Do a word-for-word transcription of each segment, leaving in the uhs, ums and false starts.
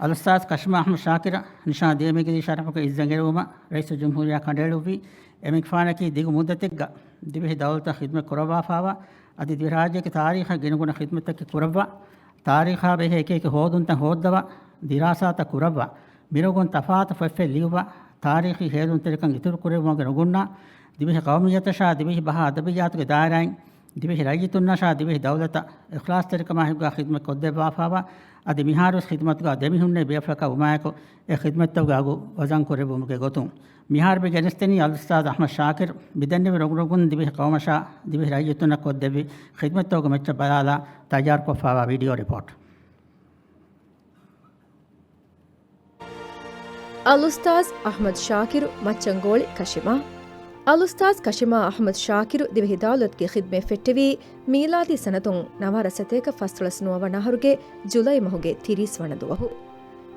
އަލްއުސްތާޛް ކަޝިމާ އަޙްމަދު ޝާކިރަށް ނިޝާން ދިޔަމީގެ ޝަރަފުގެ އިއްޒަތް އެރުވުމަށް ރައީސުލްޖުމްހޫރިއްޔާ ކަނޑައެޅުއްވި އެމިގެފާނަކީ ދިގު މުއްދަތެއްގަ ދިވެހި ދައުލަތަށް ޚިދުމަތް ކުރައްވާފާވާ، އަދި ދިވެހިރާއްޖޭގެ ތާރީޚަށް ގިނަގުނަ ޚިދުމަތްތަކެއް ކުރައްވާ، ތާރީޚާ ބެހޭ އެކިއެކި ހޯދުންތައް ހޯއްދަވާ، ދިރާސާތައް ކުރައްވާ، މިރޮނގުން ތަފާތު ފޮތްފޮތް ލިޔުއްވާ، ތާރީޚީ ހޭލުންތެރިކަން އިތުރުކުރެއްވުމުގެ ރޮނގުންނާ، ދިވެހި ޤައުމިއްޔަތަށާ ދިވެހި ބަހާ އަދަބިއްޔާތުގެ ދާއިރާއިން ދިވެހި ރައްޔިތުންނަށާ ދިވެހި ދައުލަތަށް އިޚްލާޞްތެރިކަމާ ހިތުގަ ޚިދުމަތް ކޮށްދެއްވާފާވާ، އަދި މިހާރުވެސް ޚިދުމަތުގަ ދެމިހުންނެވި ބޭފުޅަކަށް ވުމާއެކު، އެ ޚިދުމަތްތަކުގެ އަގު ވަޒަން ކުރެއްވުމުގެ ގޮތުން މިހާރު މި ގެނެސްދެނީ އަލްއުސްތާޛް އަޙްމަދު ޝާކިރު މިދެންނެވި ރޮނގުރޮނގުން ދިވެހި ޤައުމަށާ ދިވެހި ރައްޔިތުންނަށް ކޮށްދެއްވި ޚިދުމަތްތަކުގެ މައްޗަށް ބަލާލާ ތައްޔާރުކޮށްފާވާ ވީޑިއޯ ރިޕޯޓް. އަލްއުސްތާޛް އަޙްމަދު ޝާކިރު މައްޗަންގޯޅި ކަޝިމާ. އަލްއުސްތާޛް ކަޝިމާ އަޙްމަދު ޝާކިރު ދިވެހި ދައުލަތުގެ ޚިދުމަތް ފެއްޓެވީ މީލާދީ ސަނަތުން ނަވާރަ ސަތޭކަ ފަސްދޮޅަސް ނުވަ ވަނަ އަހަރުގެ ޖުލައި މަހުގެ ތިރީސް ވަނަ ދުވަހު.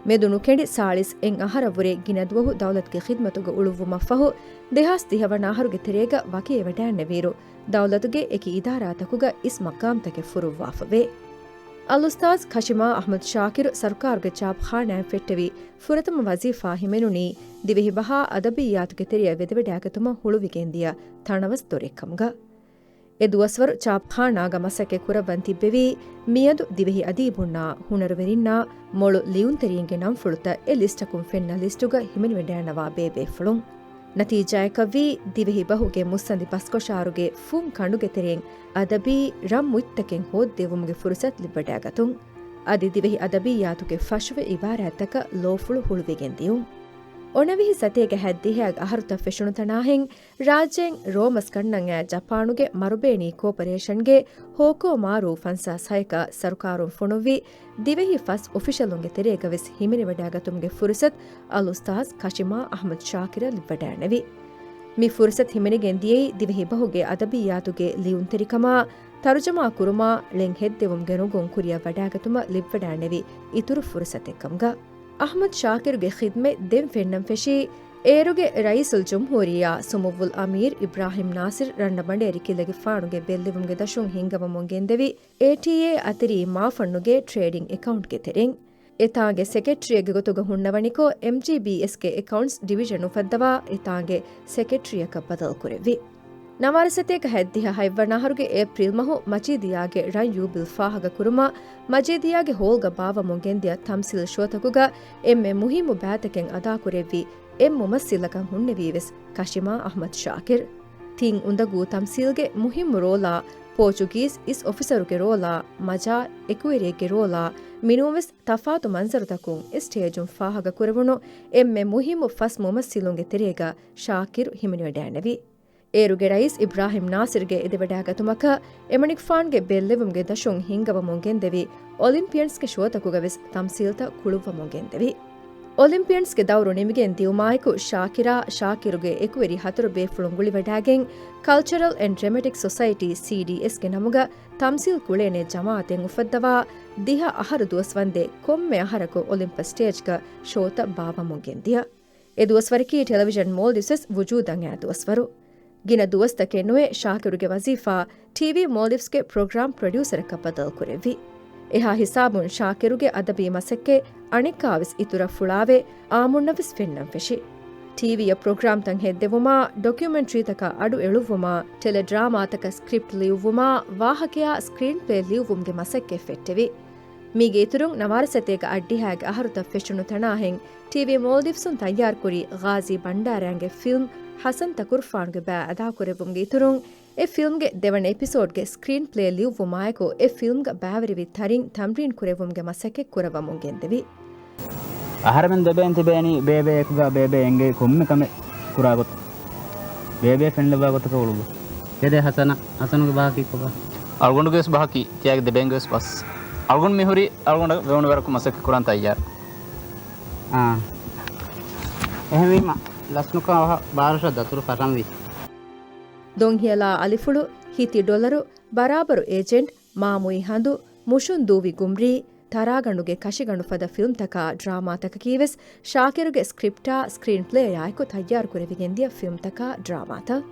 މެދު ނުކެނޑި ސާޅީސް އެއް އަހަރަށްވުރެ ގިނަ ދުވަހު ދައުލަތުގެ ޚިދުމަތުގަ އުޅުއްވުމަށްފަހު، ދެހާސް ދިހަ ވަނަ އަހަރުގެ ތެރޭގަ ވަކިވެވަޑައިންނެވިއިރު، ދައުލަތުގެ އެކި އިދާރާތަކުގަ އިސް މަޤާމްތަކެއް ފުރުއްވާފަވޭ. އަލްއުސްތާޛް ކަޝިމާ އަޙްމަދު ޝާކިރު ސަރުކާރުގެ ޗާޕްޚާނާއިން ފެއްޓެވި ފުރަތަމަ ވަޒީފާ ހިމެނުނީ ދިވެހި ބަހާ އަދަބިއްޔާތުގެ ތެރެއަށް ވެދެވަޑައިގަތުމަށް ހުޅުވިގެންދިޔަ ތަނަވަސް ދޮރެއް ކަމުގަ. އެ ދުވަސްވަރު ޗާޕްޚާނާގަ މަސައްކަތް ކުރައްވަން ތިއްބެވީ، މިއަދު ދިވެހި އަދީބުންނާ ހުނަރުވެރިންނާ މޮޅު ލިޔުންތެރިންގެ ނަންފުޅުތައް އެ ލިސްޓަކުން ފެންނަ ލިސްޓުގަ ހިމެނިވަޑައިންނަވާ ބޭބޭފުޅުން. ނަތީޖާއަކަށްވީ، ދިވެހި ބަހުގެ މުއްސަނދި ބަސްކޮށާރުގެ ފުން ކަނޑުގެ ތެރެއިން އަދަބީ ރަން މުއްތަކެއް ހޯއްދެވުމުގެ ފުރުސަތު ލިބިވަޑައިގަތުން. އަދި ދިވެހި އަދަބިއްޔާތުގެ ފަށުވި އިބާރާތްތަކަށް ލޯފުޅު ހުޅުވިގެން ދިޔުން. އޮނަވިހި ސަތޭކަ ހަތްދިހައިގެ އަހަރުތައް ފެށުނު ތަނާހެން، ރާއްޖެއިން ރޯމަސް ގަންނަން އައި ޖަޕާނުގެ މަރުބޭނީ ކޯޕަރޭޝަންގެ ހޯކޯ މާރޫ ފަންސާސް ހައެކަށް ސަރުކާރުން ފޮނުއްވި ދިވެހި ފަސް އޮފިޝަލުންގެ ތެރޭގަވެސް ހިމެނިވަޑައިގަތުމުގެ ފުރުސަތު އަލްއުސްތާޛް ކަޝިމާ އަޙްމަދު ޝާކިރަށް ލިބިވަޑައިނެވި. މި ފުރުސަތު ހިމެނިގެން ދިޔައީ ދިވެހި ބަހުގެ އަދަބިއްޔާތުގެ ލިޔުންތެރިކަމާ، ތަރުޖަމާ ކުރުމާ، ޅެން ހެއްދެވުމުގެ ރޮނގުން ކުރިއަށް ވަޑައިގަތުމަށް ލިބިވަޑައިނެވި އިތުރު ފުރުސަތެއް ކަމުގަ. އަޙްމަދު ޝާކިރުގެ ޚިދްމަތް ދެން ފެންނަން ފެށީ، އޭރުގެ ރައީސުލްޖުމްހޫރިއްޔާ ސުމުއްވުލް އަމީރު އިބްރާހިމް ނާސިރު ރަންނަ ބަނޑޭރި ކިލަގެފާނުގެ ބެއްލެވުމުގެ ދަށުން ހިންގަވަމުން ގެންދެވި، އޭޓީއޭ އަތެރި މާފަންނުގެ ޓްރޭޑިން އެކައުންޓްގެ ތެރެއިން. އެތާނގެ ސެކްރެޓަރީއެއްގެ ގޮތުގަ ހުންނަވަނިކޮށް، އެމްޖީބީއެސްގެ އެކައުންޓްސް ޑިވިޝަން އުފައްދަވާ، އެތާނގެ ސެކްރެޓަރީއަކަށް ބަދަލުކުރެއްވި. ނަވާރަ ސަތޭކަ ހަތްދިހަ ހަތްވަނަ އަހަރުގެ އޭޕްރީލް މަހު މަޖީދިއްޔާގެ ރަން ޔޫބިލް ފާހަގަކުރުމަށް، މަޖީދިއްޔާގެ ހޯލްގަ ބާއްވަމުން ގެންދިޔަ ތަމްސީލް ޝޯތަކުގަ އެންމެ މުހިއްމު ބައިތަކެއް އަދާކުރެއްވި އެއް މުމައްސިލަކަށް ހުންނެވީވެސް ކަޝިމާ އަޙްމަދު ޝާކިރު. ތިން އުނދަގޫ ތަމްސީލްގެ މުހިއްމު ރޯލާ، ޕޯޗުގީޒް އިސް އޮފިސަރުގެ ރޯލާ، މަޖާ އެކުވެރިއެއްގެ ރޯލާ، މިނޫންވެސް ތަފާތު މަންޒަރުތަކުން އެ ސްޓޭޖުން ފާހަގަކުރެވުނު އެންމެ މުހިއްމު ފަސް މުމައްސިލުންގެ ތެރޭގަ ޝާކިރު ހިމެނިވަޑައިނެވި. އޭރުގެ ރައީސް އިބްރާހިމް ނާސިރުގެ އެދެވަޑައިގަތުމަކަށް އެމަނިކުފާނުގެ ބެއްލެވުމުގެ ދަށުން ހިންގަވަމުން ގެންދެވި އޮލިމްޕިއަންސްގެ ޝޯތަކުގަވެސް ތަމްސީލްތައް ކުޅުއްވަމުން ގެންދެވި. އޮލިމްޕިއަންސްގެ ދައުރު ނިމިގެން ދިޔުމާއެކު ޝާކިރާ، ޝާކިރުގެ އެކުވެރި ހަތަރު ބޭފުޅުން ގުޅިވަޑައިގެން، ކަލްޗަރަލް އެންޑް ޑްރަމެޓިކް ސޮސައިޓީ، ސީޑީއެސްގެ ނަމުގަ ތަމްސީލް ކުޅޭނެ ޖަމާއަތެއް އުފައްދަވާ، ދިހަ އަހަރު ދުވަސްވަންދެން ކޮންމެ އަހަރަކު އޮލިމްޕަސް ސްޓޭޖްގަ ޝޯތައް ބާއްވަމުން ގެންދިޔަ. އެ ދުވަސްވަރަކީ ޓެލެވިޝަން މޯލްޑިވްސް ވެސް ވުޖޫދަށް އައި ދުވަސްވަރު. ގިނަ ދުވަސްތަކެއް ނުވެ، ޝާކިރުގެ ވަޒީފާ ޓީވީ މޯލްޑިވްސްގެ ޕްރޮގްރާމް ޕްރޮޑިއުސަރަކަށް ބަދަލުކުރެއްވި. އެހާ ހިސާބުން ޝާކިރުގެ އަދަބީ މަސައްކަތް އަނެއްކާވެސް އިތުރަށް ފުޅާވެ، އާއްމުންނަށްވެސް ފެންނަން ފެށި. ޓީވީއަށް ޕްރޮގްރާމްތައް ހެއްދެވުމާ، ޑޮކިއުމެންޓްރީތަކަށް އަޑު އެޅުއްވުމާ، ޓެލެޑްރާމާތަކަށް ސްކްރިޕްޓް ލިޔުއްވުމާ، ވާހަކަޔާ ސްކްރީންޕްލޭ ލިޔުއްވުމުގެ މަސައްކަތް ފެއްޓެވި. މީގެ އިތުރުން، ނަވާރަ ސަތޭކަ އަށްޑިހައިގެ އަހަރުތައް ފެށުނު ތަނާހެން، ޓީވީ މޯލްޑިވްސުން ތައްޔާރުކުރި ޣާޒީ ބަންޑާރައިންގެ ފިލްމް ހަސަން ތަކުރުފާނުގެ ބައި އަދާކުރެއްވުމުގެ އިތުރުން، އެ ފިލްމްގެ ދެވަނަ އެޕިސޯޑްގެ ސްކްރީންޕްލޭ ލިޔުއްވުމާއެކު، އެ ފިލްމްގަ ބައިވެރިވި ތަރިން ތަމްރީން ކުރެއްވުމުގެ މަސައްކަތް ކުރައްވަމުން ގެންދެވި. އަހަރެމެން ދެބޭން ތިބޭނީ ބޭބެއެކުގަ ބޭބެ އެނގޭ ކޮންމެ ކަމެއް ކުރާ ގޮތަށް. ބޭބެ ފެންލައްވާ ގޮތަކަށް އުޅުއްވާ. އެދޭ ހަސަނަ، ހަސަނުގެ ބަހަކީ ކޮބާ؟ އަޅުގަނޑުގެ ވެސް ބަހަކީ، ތިޔާގެ ދެބޭންގެ ވެސް ބަސް. އަޅުގަނޑު މިހުރީ އަޅުގަނޑަށް ވެވުނު ވަރަކު މަސައްކަތް ކުރަން ތައްޔާރު. އާ. އެހެންވީމަ، ލަސްނުކާ ވަހަށް ބާރަށަށް ދަތުރު ފަށަންވީ. ދޮންހިޔަލާ އަލިފުޅު، ހިތި ޑޮލަރު، ބަރާބަރު އޭޖެންޓް، މާމުއި ހަނދު، މުށުން ދޫވި ގުމްރީ، ތަރާގަނޑުގެ ކަށިގަނޑު ފަދަ ފިލްމްތަކާ ޑްރާމާތަކަކީވެސް ޝާކިރުގެ ސްކްރިޕްޓާ ސްކްރީންޕްލޭއާއެކު ތައްޔާރުކުރެވިގެންދިޔަ ފިލްމްތަކާ ޑްރާމާތައް.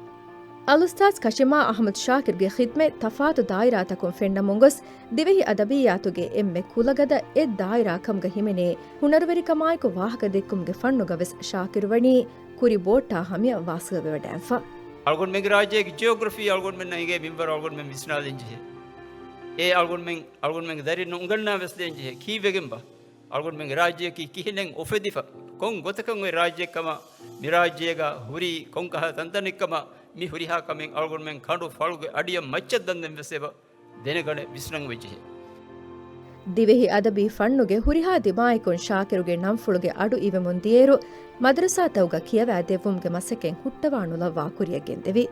އަލްއުސްތާޛް ކަޝިމާ އަޙްމަދު ޝާކިރުގެ ޚިދްމަތް ތަފާތު ދާއިރާތަކުން ފެންނަމުން ގޮސް، ދިވެހި އަދަބިއްޔާތުގެ އެންމެ ކުލަގަދަ އެއް ދާއިރާ ކަމުގަ ހިމެނޭ ހުނަރުވެރިކަމާއެކު ވާހަކަ ދެއްކުމުގެ ފަންނުގަ ވެސް ޝާކިރު ވަނީ ކުރި ބޯއްޓާ ހަމަޔަށް ވާސިލް ވެވަޑައިފަ. އަޅުގަނޑުމެންގެ ރާއްޖޭގެ ޖިއޮގްރަފީ އަޅުގަނޑުމެންނަށް އެނގޭ މިންވަރު އަޅުގަނޑުމެން ވިސްނާލަން ޖެހޭ. އެ އަޅުގަނޑުމެން، އަޅުގަނޑުމެންގެ ދަރިންނަށް އުނގަންނާ ވެސް ދޭން ޖެހޭ. ކީއްވެގެންބާ؟ އަޅުގަނޑުމެންގެ ރާއްޖެއަކީ ކިހިނެއް އުފެދިފަ؟ ކޮން ގޮތަކަށް އޮތް ރާއްޖެއެއްކަމަށް މި ރާއްޖޭގަ ހުރީ؟ ކޮންކަހަލަ ތަންތަނެއްކަމަށް މި ހުރިހާ ކަމެއް އަޅުގަނޑުމެން ކަނޑު ފަޅުގެ އަޑިއަށް މައްޗަށް ދަންދެން ވެސް އެބަ ދެނެގަނެ ވިސްނަން އޮތްޖެހޭ. ދިވެހި އަދަބީ ފަންނުގެ ހުރިހާ ދިމާއަކުން ޝާކިރުގެ ނަންފުޅުގެ އަޑު އިވެމުން ދިޔައިރު، މަދަރުސާތަކުގަ ކިޔަވާ ދެއްވުމުގެ މަސައްކަތް ހުއްޓަވާ ނުލައްވާ ކުރިއަށް ގެންދެވި.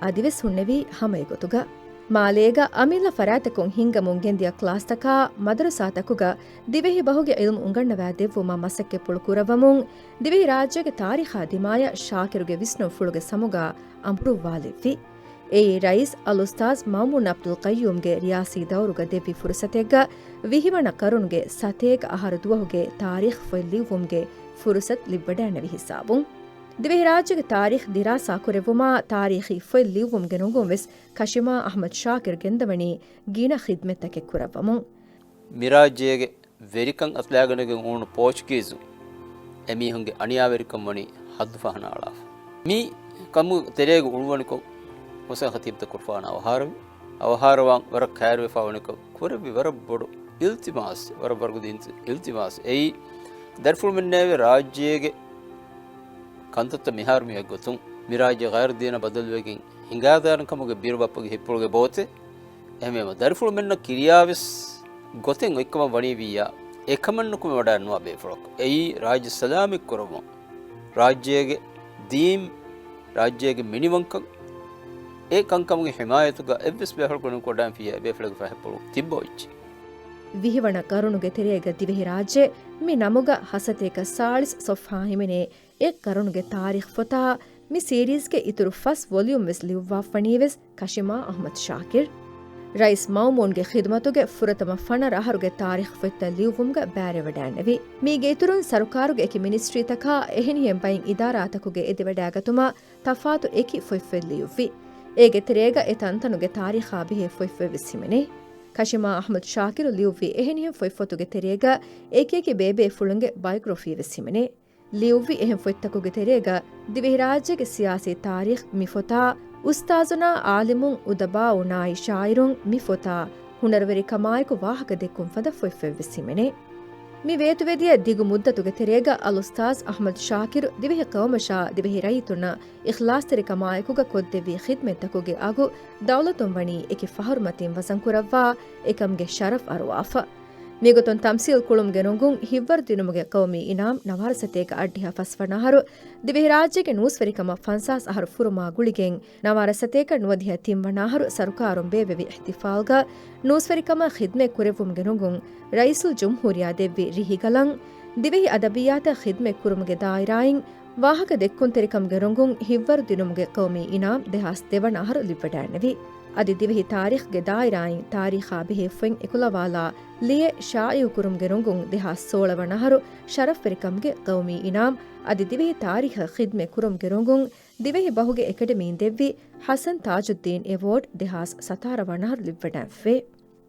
އަދިވެސް ހުންނެވީ ހަމަ އެގޮތުގަ. މާލޭގަ އަމިއްލަ ފަރާތަކުން ހިންގަމުން ގެންދިޔަ ކްލާސްތަކާ މަދަރުސާތަކުގަ ދިވެހި ބަހުގެ ޢިލްމު އުނގަންނަވާ ދެއްވުމަށް މަސައްކަތްޕުޅު ކުރައްވަމުން، ދިވެހި ރާއްޖޭގެ ތާރީޚާ ދިމާޔަށް ޝާކިރުގެ ވިސްނުންފުޅުގެ ސަމުގަ އަނބުރުއްވާލެއްވި. އެއީ ރައީސް އަލްއުސްތާޛް މައުމޫން ޢަބްދުލް ޤައްޔޫމްގެ ރިޔާސީ ދައުރުގަ ދެއްވި ފުރުޞަތެއްގަ ވިހިވަނަ ޤަރުނުގެ ސަތޭކަ އަހަރު ދުވަހުގެ ތާރީޚް ފޮތް ލިޔުއްވުމުގެ ފުރުޞަތު ލިބިވަޑައިންނެވި ހިސާބުން. ދިވެހިރާއްޖޭގެ ތާރީޚް ދިރާސާ ކުރެއްވުމާ، ތާރީޚީ ފޮތް ލިޔުއްވުމުގެ ނުގުން ވެސް ކަޝިމާ އަޙްމަދު ޝާކިރު ގެންދަވަނީ ގިނަ ޚިދްމަތްތަކެއް ކުރައްވަމުން. މިރާއްޖޭގެ ވެރިކަން އަތުލައިގަނެގެން އުޅުނު ޕޯޗުގީޒުން އެމީހުންގެ އަނިޔާވެރިކަން ވަނީ ހައްދު ފަހަނައަޅާފަ. މި ކަމުގެ ތެރޭގަ އުޅުވަނިކޮށް ޙުސައިން ޚަތީބު ދައްކަވާނެ އަވަހާރަވި. އަވަހާރަވާން ވަރަށް ކައިރިވެފާ ވަނިކޮށް ކުރެއްވި ވަރަށް ބޮޑު އިލްތިމާސް، ވަރަށް ވަރުގަދަ އިލްތި-، އިލްތިމާސް. އެއީ ދަރިފުޅުމެންނާއި ރާއްޖޭގެ ކަންތައްތައް މިހާރު މި އޮތް ގޮތުން މި ރާއްޖެ ޣައިރު ދީނަށް ބަދަލުވެގެން ހިނގާދާނެ ކަމުގެ ބިރު ބައްޕަގެ ހިތްޕުޅުގެ ބޯތެއް. އެހެންވީމަ ދަރިފުޅުމެންނަށް ކިރިޔާވެސް ގޮތެއް އޮތްކަމަށް ވަނީ ވިއްޔާ، އެކަމަށް ނުކުމެވަޑައިނުވާ ބޭފުޅަކު. އެއީ ރާއްޖެ ސަލާމަތް ކުރައްވުން، ރާއްޖޭގެ ދީން، ރާއްޖޭގެ މިނިވަންކަން، އެ ކަންކަމުގެ ހިމާޔަތުގަ އެއްވެސް ބޭފުޅަކު ނުކުމެވަޑައިން ފިއްޔާ އެބޭފުޅެއްގެ ފަހަތްޕުޅު ތިއްބަވައްޗެއް. ވިހިވަނަ ޤަރުނުގެ ތެރޭގަ ދިވެހިރާއްޖެ މި ނަމުގަ ހަސަތޭކަ ސާޅީސް ޞަފްޙާ ހިމެނޭ. އެ ޤަރުނުގެ ތާރީޚް ފޮތާ މި ސީރީޒްގެ އިތުރު ފަސް ވޮލިއުމް ވެސް ލިޔުއްވާފަވަނީ ވެސް ކަޝިމާ އަޙްމަދު ޝާކިރު. ރައީސް މައުމޫންގެ ޚިދުމަތުގެ ފުރަތަމަ ފަނަރަ އަހަރުގެ ތާރީޚް ފޮތްތައް ލިޔުއްވުމުގަ ބައިވެވަޑައިންނެވި. މީގެ އިތުރުން ސަރުކާރުގެ އެކި މިނިސްޓްރީތަކާ އެހެނިހެން ބައިން އިދާރާތަކުގެ އެދިވަޑައިގަތުމަށް ތަފާތު އެކި ފޮތް ފޮތް ލިޔުއްވި. އޭގެ ތެރޭގަ އެ ތަންތަނުގެ ތާރީޚާ ބެހޭ ފޮތް ފޮތް ވެސް ހިމެނޭ. ކަޝިމާ އަޙްމަދު ޝާކިރު ލިޔުއްވި އެހެނިހެން ފޮތް ފޮތުގެ ތެރޭގަ އެކި އެކި ބޭބޭފުޅުންގެ ބަޔޮގްރަފީ ވެސް ހިމެނޭ. ލިޔުއްވި އެހެން ފޮތްތަކުގެ ތެރޭގަ ދިވެހިރާއްޖޭގެ ސިޔާސީ ތާރީޚް މި ފޮތާ، އުސްތާޒުނާ، އާލިމުން، އުދަބާއުނާއި ޝާއިރުން މި ފޮތާ ހުނަރުވެރިކަމާއެކު ވާހަކަ ދެއްކުން ފަދަ ފޮތް ފޮތް ވެސް ހިމެނޭ. މި ވޭތުވެދިޔަ ދިގު މުއްދަތުގެ ތެރޭގަ އަލްއުސްތާޒް އަޙްމަދު ޝާކިރު ދިވެހި ޤައުމަށާ ދިވެހި ރައްޔިތުންނަށް އިޚްލާޞްތެރިކަމާއެކުގަ ކޮށްދެއްވި ޚިދްމަތްތަކުގެ އަގު ދައުލަތުން ވަނީ އެކި ފަހަރުމަތިން ވަޒަންކުރައްވާ، އެކަމުގެ ޝަރަފް އަރުވާފަ. މިގޮތުން ތަމްސީލް ކުޅުމުގެ ނުގުން ހިތްވަރުދިނުމުގެ ޤައުމީ އިނާމް ނަވާރަ ސަތޭކަ އަށްޑިހަ ފަސްވަނަ އަހަރު، ދިވެހިރާއްޖޭގެ ނޫސްވެރިކަމަށް ފަންސާސް އަހަރު ފުރުމާ ގުޅިގެން، ނަވާރަ ސަތޭކަ ނުވަދިހަ ތިންވަނަ އަހަރު ސަރުކާރުން ބޭއްވެވި އިޙްތިފާލްގަ ނޫސްވެރިކަމަށް ޚިދްމަތް ކުރެއްވުމުގެ ނުގުން ރައީސުލްޖުމްހޫރިއްޔާ ދެއްވި ރިހިގަލަން، ދިވެހި އަދަބިއްޔާތަށް ޚިދްމަތް ކުރުމުގެ ދާއިރާއިން، ވާހަކަ ދެއްކުންތެރިކަމުގެ ރޮނގުން ހިތްވަރުދިނުމުގެ ޤައުމީ އިނާމް ދެހާސް ދެވަނަ އަހަރު ލިބިވަޑައިންނެވި. އަދި ދިވެހި ތާރީޚްގެ ދާއިރާއިން ތާރީޚާ ބެހޭ ފޮތް އެކުލަވާލާ ލިޔެ ޝާއިޢުކުރުމުގެ ރޮނގުން ދެހާސް ސޯޅަ ވަނަ އަހަރު ޝަރަފްވެރިކަމުގެ ޤައުމީ އިނާމް އަދި ދިވެހި ތާރީޚަށް ޚިދްމަތް ކުރުމުގެ ރޮނގުން ދިވެހި ބަހުގެ އެކަޑަމީން ދެއްވި ޙަސަން ތާޖުއްދީން އެވޯޑް ދެހާސް ސަތާރަ ވަނަ އަހަރު ލިބިވަޑައިންފި.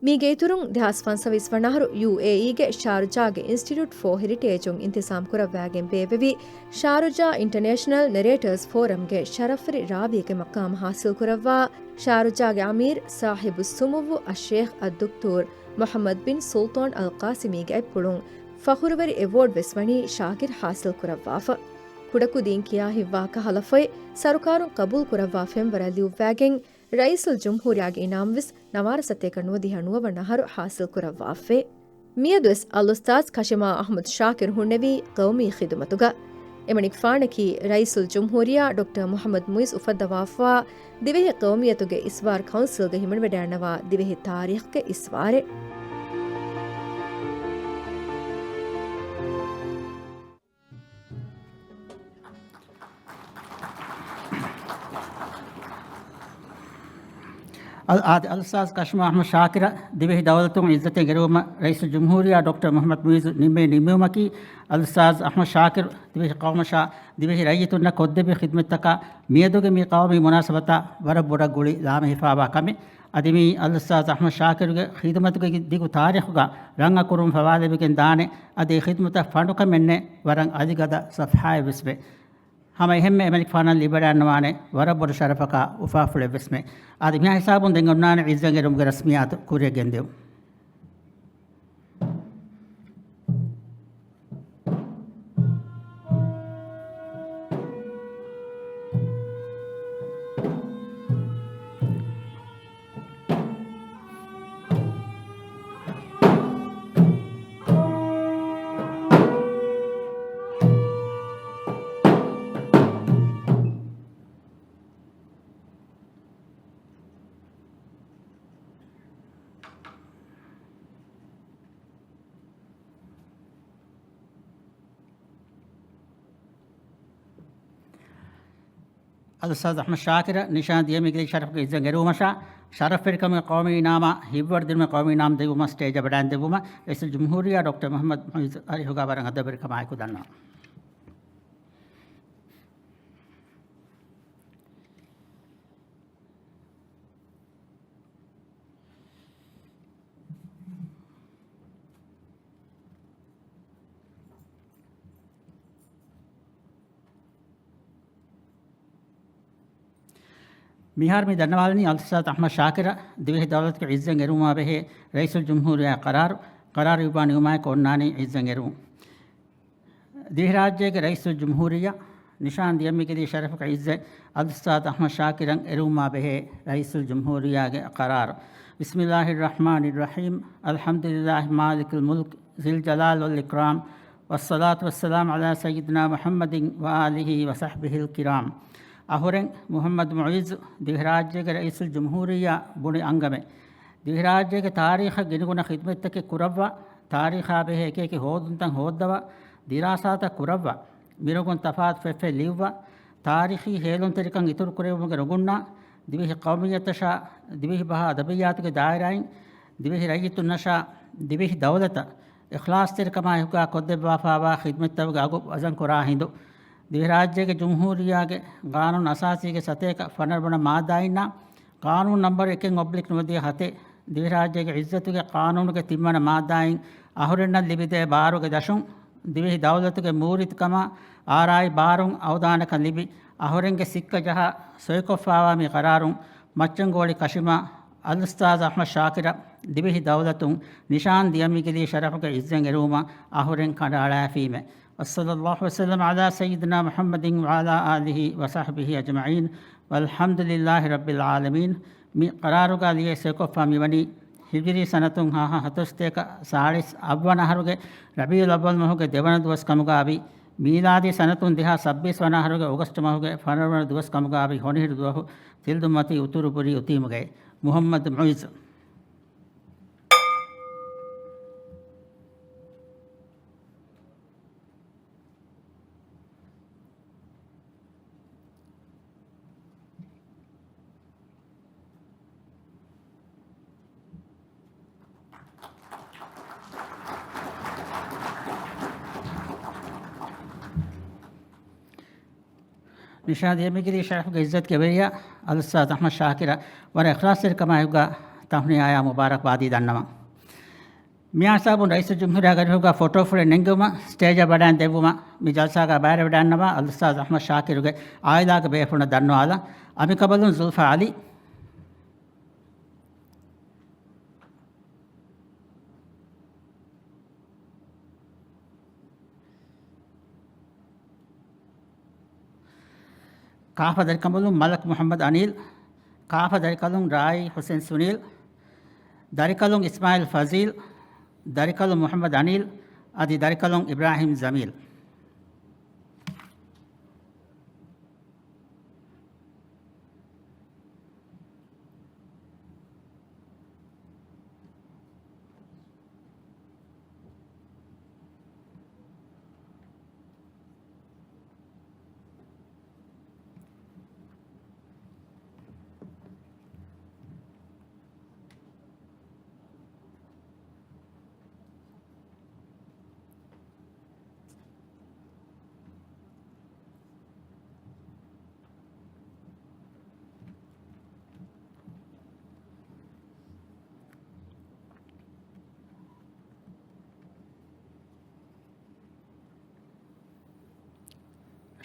މީގެ އިތުރުން، ދެހާސް ފަންސަވީސް ވަނަ އަހަރު ޔޫއޭއީގެ ޝާރުޖާގެ އިންސްޓިޓިއުޓް ފޯ ހެރިޓޭޖުން އިންތިޒާމް ކުރައްވާގެން ބޭއްވެވި ޝާރުޖާ އިންޓަނޭޝަނަލް ނެރޭޓަރސް ފޯރަމްގެ ޝަރަފްވެރި ރާވީގެ މަޤާމް ޙާޞިލް ކުރައްވާ، ޝާރުޖާގެ އަމީރު ޞާޙިބުއްސުމުއްވު އައްޝޭޚް އައްދުކްތޫރު މުޙައްމަދު ބިން ސުލްޠާން އަލް ޤާސިމީގެ އަތްޕުޅުން ފަޚުރުވެރި އެވޯޑް ވެސް ވަނީ ޝާކިރު ޙާޞިލް ކުރައްވާފަ. ކުޑަކުދީން ކިޔާ ހިތްވާ ކަހަލަ ފޮތް ސަރުކާރުން ޤަބޫލު ކުރައްވާ ފެންވަރަށް ލިޔުއްވާގެން، ރައީސުލްޖުމްހޫރިއްޔާގެ އިނާމް ވެސް ނަވާރަ ސަތޭކަ ނުވަދިހަ ނުވަ ވަނަ އަހަރު ޙާޞިލް ކުރައްވާފެ. މިއަދުވެސް އަލްއުސްތާޛް ކަޝިމާ އަޙްމަދު ޝާކިރު ހުންނެވީ ޤައުމީ ޚިދުމަތުގަ. އެމަނިކުފާނަކީ ރައީސުލްޖުމްހޫރިއްޔާ ޑޮކްޓަރ މުޙައްމަދު މުޢިއްޒު އުފައްދަވާފާ ދިވެހި ޤައުމިއްޔަތުގެ އިސްވާރު ކައުންސިލްގަ ހިމެނިވަޑައިންނަވާ ދިވެހި ތާރީޚްގެ އިސްވާރެއް. އަލް-، އާދެ، އަލްއުސްތާޛު ކަޝްމާ އަޙްމަދު ޝާކިރަށް ދިވެހި ދައުލަތުން ޢިއްޒަތެއް އެރުވުމަށް ރައީސުލްޖުމްހޫރިއްޔާ ޑޮކްޓަރ މުޙައްމަދު މުޢިއްޒު ނިންމޭ ނިންމެވުމަކީ، އަލްއުސްތާޛު އަޙްމަދު ޝާކިރު ދިވެހި ޤައުމަށާ، ދިވެހި ރައްޔިތުންނަށް ކޮށްދެއްވި ޚިދުމަތްތަކާ މިއަދުގެ މި ޤައުމީ މުނާސަބަތާ ވަރަށް ބޮޑަށް ގުޅި ލާމެހިފާވާ ކަމެއް. އަދި މީ އަލްއުސްތާޛު އަޙްމަދު ޝާކިރުގެ ޚިދުމަތުގެ ދިގު ތާރީޚުގަ ރަނގަކުރުން ފަވާލެވިގެން ދާނެ. އަދި އެ ޚިދުމަތަށް ފަނޑުކަމެއްނެއް، ވަރަށް އަލިގަދަ ޞަފްޙާއެއްވެސްމެ. ހަމަ އެހެންމެ އެމަނިކުފާނަށް ލިބިވަޑައިގަންނަވާނެ ވަރަށް ބޮޑު ޝަރަފަކާ އުފާފުޅެއްވެސްމެ. އާދެ، މިހާ ހިސާބުން ދެން އޮންނާނެ ޢިއްޒަތް އެރުމުގެ ރަސްމިއްޔާތު ކުރިއަށް ގެންދިއުން. އަލްއުސްތާޛު އަޙްމަދު ޝާކިރަށް ނިޝާން ދިޔަ މި ގިލީ ޝަރަފުގެ ޢިއްޒަތް އެރުވުމަށާ، ޝަރަފްވެރިކަމުގެ ޤައުމީ އިނާމާ ހިތްވަރުދިނުމަށް ޤައުމީ އިނާމް ދެއްވުމަށް ސްޓޭޖަށް ވަޑައިން ދެއްވުމަށް ރައީސުލްޖުމްހޫރިއްޔާ ޑޮކްޓަރ މުޙައްމަދު މުޢިއްޒު އަރިހުގާ ވަރަށް އަދަބުވެރިކަމާއެކު ދަންނަވަން. މިހާރު މި ދަންނަވާލަނީ އަލްއުސްތާޛު އަޙްމަދު ޝާކިރަށް ދިވެހި ދައުލަތުގެ ޢިއްޒަތް އެރުވުމާ ބެހޭ ރައީސުލްޖުމްހޫރިއްޔާ ޤަރާރު، ޤަރާރު އިއްވާ ނިމުމާއެކު އޮންނާނީ ޢިއްޒަތް އެރުވުން. ދިވެހިރާއްޖޭގެ ރައީސުލްޖުމްހޫރިއްޔާ ނިޝާން ދިޔަ މި ގިލީ ޝަރަފުގެ ޢިއްޒަތް އަލްއުސްތާޛު އަޙްމަދު ޝާކިރަށް އެރުވުމާ ބެހޭ ރައީސުލްޖުމްހޫރިއްޔާގެ ޤަރާރު. بسم الله الرحمن الرحيم. الحمد لله مالك الملك ذي الجلال والإكرام. والصلاة والسلام على سيدنا محمد وآله وصحبه الكرام. އަހުރެން މުޙައްމަދު މުޢިއްޒު ދިވެހިރާއްޖޭގެ ރައީސުލްޖުމްހޫރިއްޔާ ބުނި އަންގަމެއް. ދިވެހިރާއްޖޭގެ ތާރީޚަށް ގިނަގުނަ ޚިދުމަތްތަކެއް ކުރައްވާ، ތާރީޚާ ބެހޭ އެކިއެކި ހޯދުންތައް ހޯއްދަވާ، ދިރާސާތައް ކުރައްވާ، މިރޮނގުން ތަފާތު ފެށްފެށް ލިޔުއްވާ، ތާރީޚީ ހޭލުންތެރިކަން އިތުރުކުރެއްވުމުގެ ރޮނގުންނާ، ދިވެހި ޤައުމިއްޔަތަށާ، ދިވެހި ބަހާ އަދަބިއްޔާތުގެ ދާއިރާއިން، ދިވެހި ރައްޔިތުންނަށާ، ދިވެހި ދައުލަތަށް އިޚްލާޞްތެރިކަމާއެކުގާ ކޮށްދެއްވާފާވާ ޚިދުމަތްތަކުގެ އަގު ވަޒަންކުރާ ހިނދު، ދިވެހިރާއްޖޭގެ ޖުމްހޫރިއްޔާގެ ޤާނޫނު އަސާސީގެ ސަތޭކަ ފަނަރަ ވަނަ މާއްދާއިންނާ، ޤާނޫނު ނަމްބަރު އެކެއް އޮބްލިކް ނުވަދިހަ ހަތެއް، ދިވެހިރާއްޖޭގެ ޢިއްޒަތުގެ ޤާނޫނުގެ ތިންވަނަ މާއްދާއިން އަހުރެންނަށް ލިބިދޭ ބާރުގެ ދަށުން، ދިވެހި ދައުލަތުގެ މޫރިތިކަމާ އާރާއި ބާރުން އަވަދާނަކަން ލިބި، އަހުރެންގެ ސިއްކަ ޖަހާ ސޮއިކޮށްފާވާ މި ޤަރާރުން މައްޗަންގޯޅި ކަށިމާ، އަލްއުސްތާޛު އަޙްމަދު ޝާކިރަށް ދިވެހި ދައުލަތުން ނިޝާން ދިޔަ މި ގިލީ ޝަރަފުގެ ޢިއްޒަތް އެރުވުމަށް އަހުރެން ކަނޑައަޅާފީމެ. وصلى الله وسلم على سيدنا محمد وعلى آله وصحبه أجمعين والحمد لله رب العالمين. މި ޤަރާރުގަ ލިޔެ ސޮއިކޮށްފަ މިވަނީ ހިޖުރީ ސަނަތުން ހަ ހަ ހަތޮސްތޭކަ ސާޅީސް އަށްވަނަ އަހަރުގެ ރަބީޢުލް އައްވަލް މަހުގެ ދެވަނަ ދުވަސް ކަމުގައި، މީލާދީ ސަނަތުން ދެހާސް ސައްބީސް ވަނަ އަހަރުގެ އޮގަސްޓް މަހުގެ ފަނަރަ ވަނަ ދުވަސް ކަމުގައި ހޮނިހިރު ދުވަހު ތިލްދުންމަތީ އުތުރު ބުރީ އުތީމުގައި. މުޙައްމަދު މުޢިއްޒު. ނިޝާން ދިޔަ މި ގިލީ ޝަރަފުގެ ޢިއްޒަތުގެ ވެރިޔާ އަލްއުސްތާޛު އަޙްމަދު ޝާކިރަށް ވަރަށް އިޚްލާޞްތެރިކަމާއެކުގަ ތަހުނިޔާޔާ މުބާރަކްބާދީ ދަންނަވަން. މި ހިސާބުން ރައީސުލްޖުމްހޫރިއްޔާގެ އަރިހުގަ ފޮޓޯފުޅެއް ނެންގެވުމަށް ސްޓޭޖަށް ވަޑައިން ދެއްވުމަށް މި ޖަލްސާގަ ބައިވެރިވެވަޑައިގަންނަވާ އަލްއުސްތާޛު އަޙްމަދު ޝާކިރުގެ ޢާއިލާގެ ބޭފުޅުންނަށް ދަންނަވާލަން. އަމިކަބަލުން ޒުލްފާ ޢަލީ. ކާފަ ދަރިކަނބަލުން މަލަކް މުޙައްމަދު އަނީލް، ކާފަ ދަރިކަލުން ރާއީ ޙުސެން ސުނީލް، ދަރިކަލުން އިސްމާޢީލް ފަޒީލް، ދަރިކަލުން މުޙައްމަދު އަނީލް، އަދި ދަރިކަލުން އިބްރާހީމް ޖަމީލް.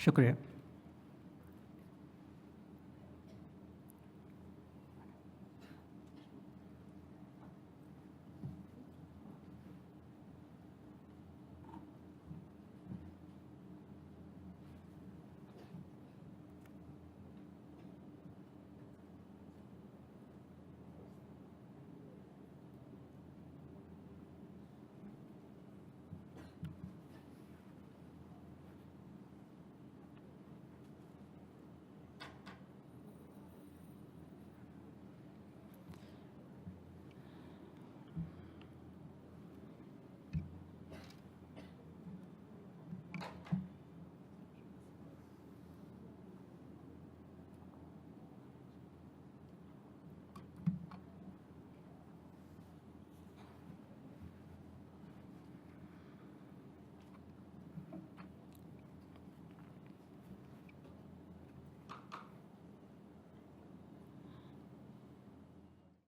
ޝުކުރިއްޔާ.